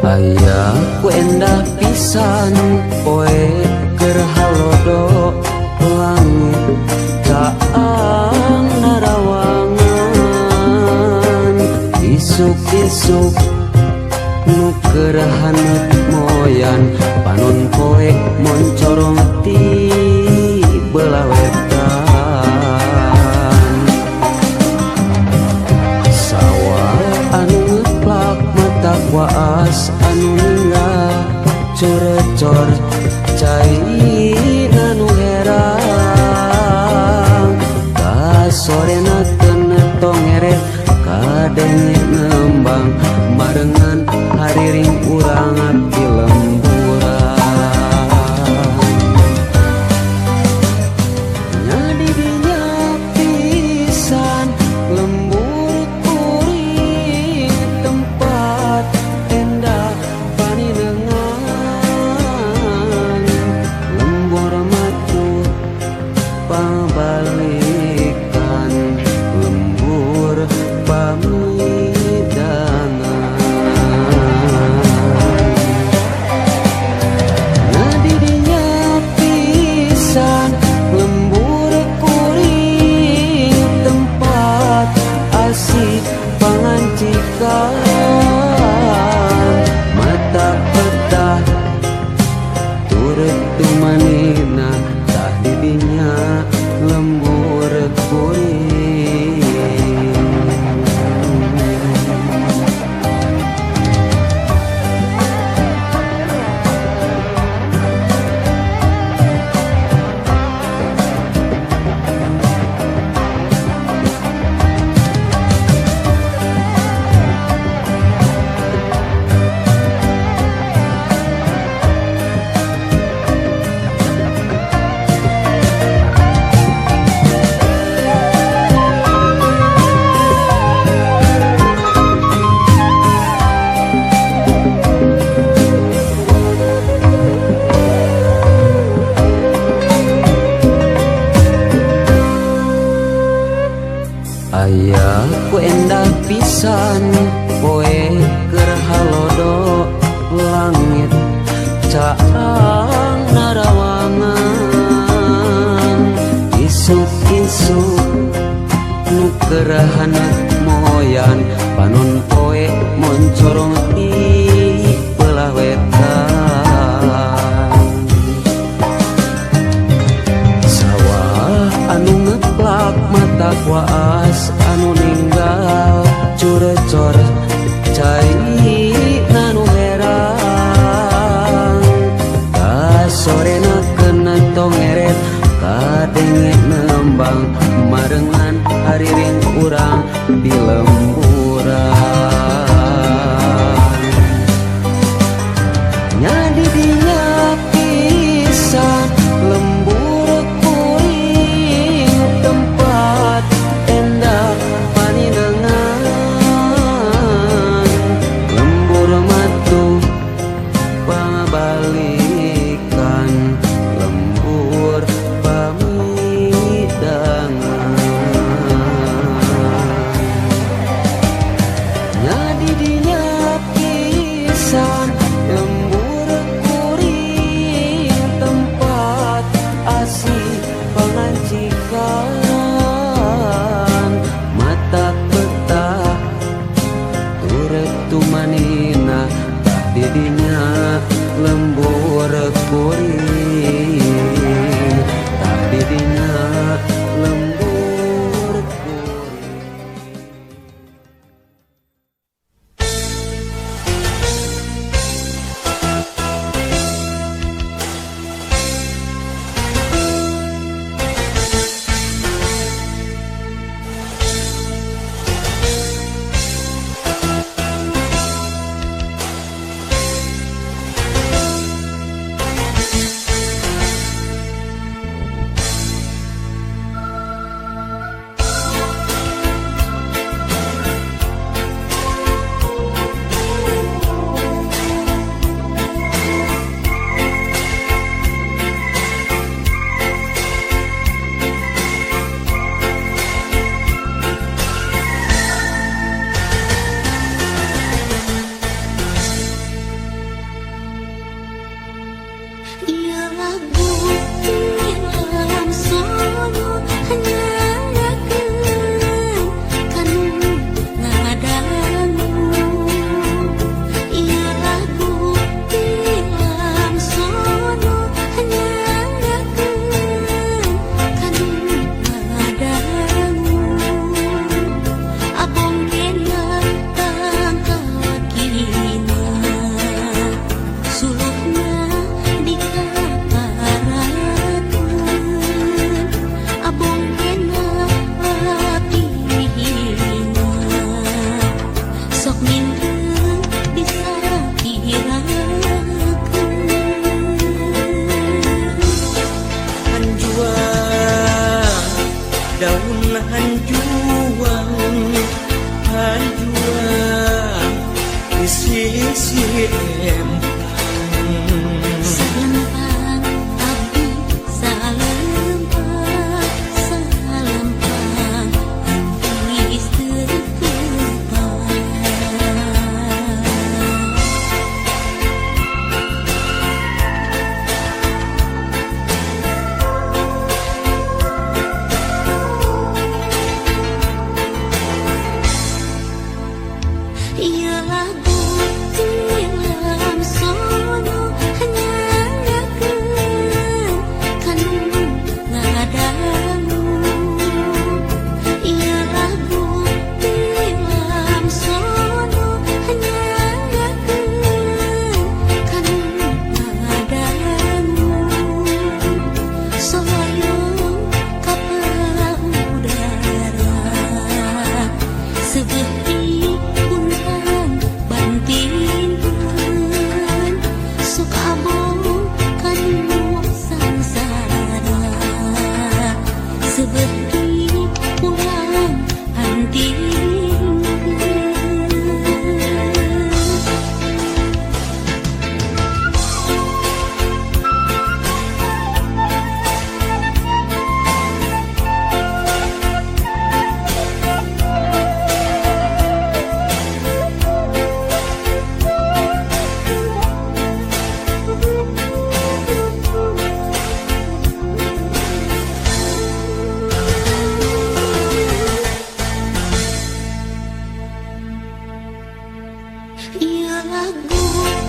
Aya ku endah pisan poe keur halodo langit caang narawangan isuk-isuk nu keur haneut moyan panon poe moncorong ti belah wetan sawah anu ngeplak mata waas anu ninggal corecor cai anu herang kasorena teu tongeret kadenge nembang barengan hariring urang di lemburan nya di dinya pisan lembur kuring tempat endah paninengan lembur matuh pabalikan lembur pamidangan nya di dinya pisan lembur kuring tempat asih pangancikan mata petah turut tumanina tah di dinya lembur kuring. Aya ku endah pisan poe keur halodo langit caang narawangan isuk-isuk nu keur haneut moyan panon poe moncorong ti belah wetan sawah anu ngeplak mata waas anu ninggal curecor cai nanu herang kasorena kena tongeret kadenge nembang marengan hariring urang di lemburan nya di dinya pisan lembur kuring tempat endah paninengan lembur matuh pabalikan lembur pamidangan nya di dinya pisan lembur kuring tempat asih pangancikan mata petah turut tumanina tah di dinya lembur kuring tah di dinya lembur kuring. si empang. Salempang abdi salempang, salempang geus teu kepang. Ieu lagu tilam sono nyangakeun kanu ngadangu. Ieu lagu tilam sono nyangakeun kanu ngadangu. Sohoyong kapal udara sebeuti puntang bantinkeun sok abong kanu sangsara sebeuti pulang antinkeun. Ieu lagu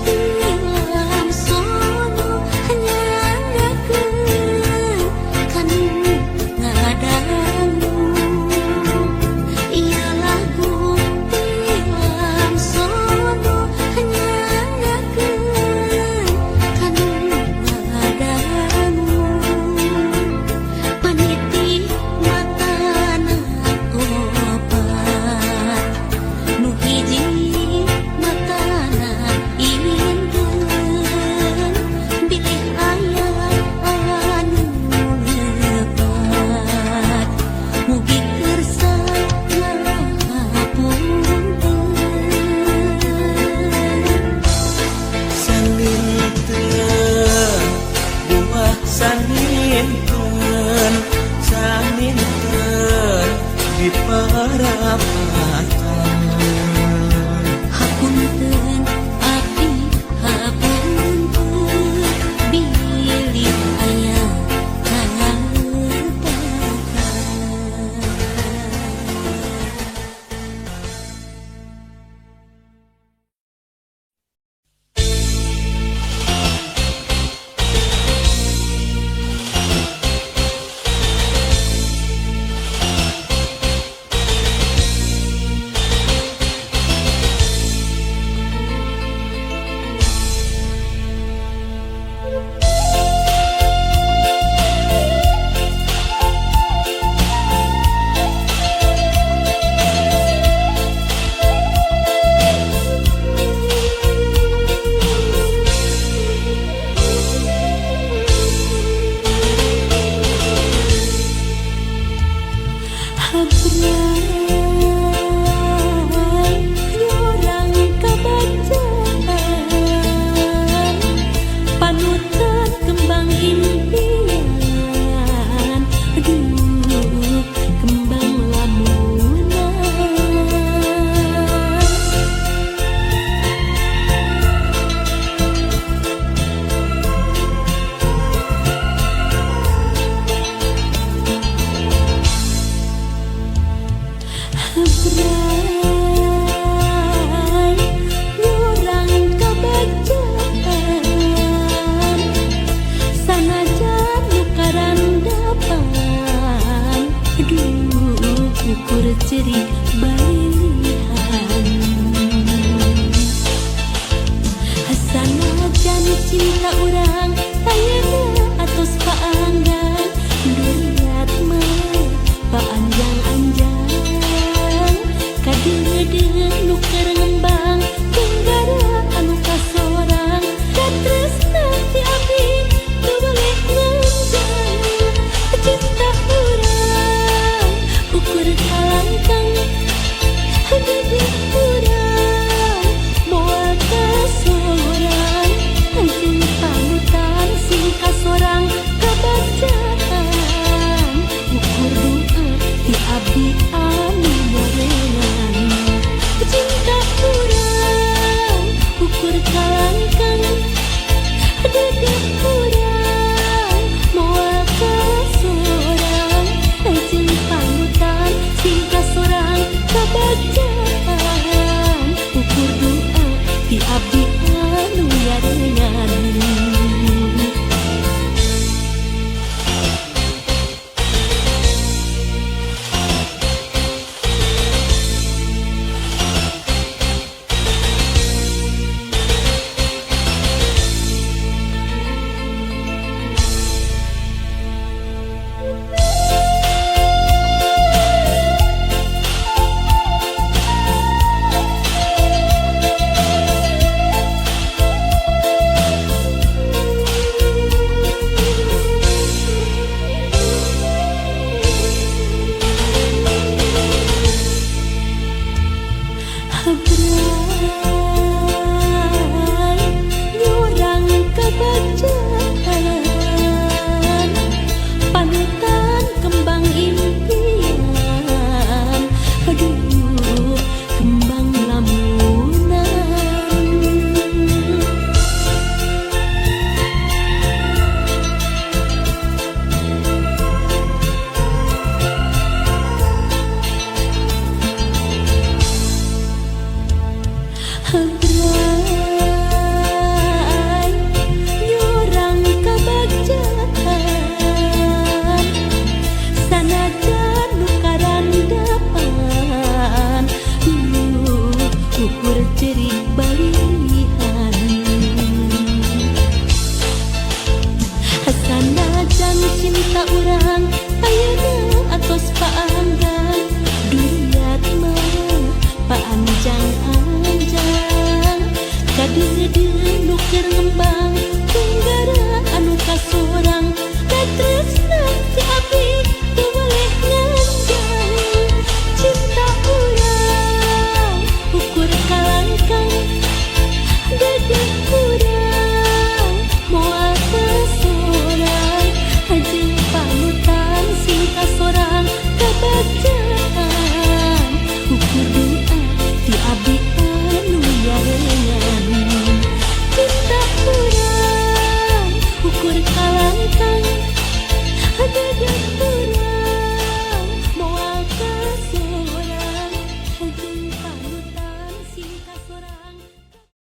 tilam sono nyangakeun kanu ngadangu. Ieu lagu tilam sono nyangakeun kanu ngadangu. Paniti matana opat nu hiji matana inten bilih aya anu lepat mugi kersa ngapunten. Saninten buah saninten, saninten di parapatan. Hapunten abdi hapunten bilih aya kalepatan. Habrai urang kabacaan panutan kembang impian aduh kembang lamunan. Habrai urang kabacaan sanajan nu karandapan aduh ukur ceurik balilihan. Sanajan cinta urang ayeuna atos paanggang duriat mah paanjang-anjang kadeudeuh nu keur ngembang tenggara anu kasorang katresna ti abdi teu boleh nganjang. Cinta urang ukur kalangkang Cinta urang ayeuna atos paanggang duriat mah paanjang-anjang kadeudeuh nu keur ngembang.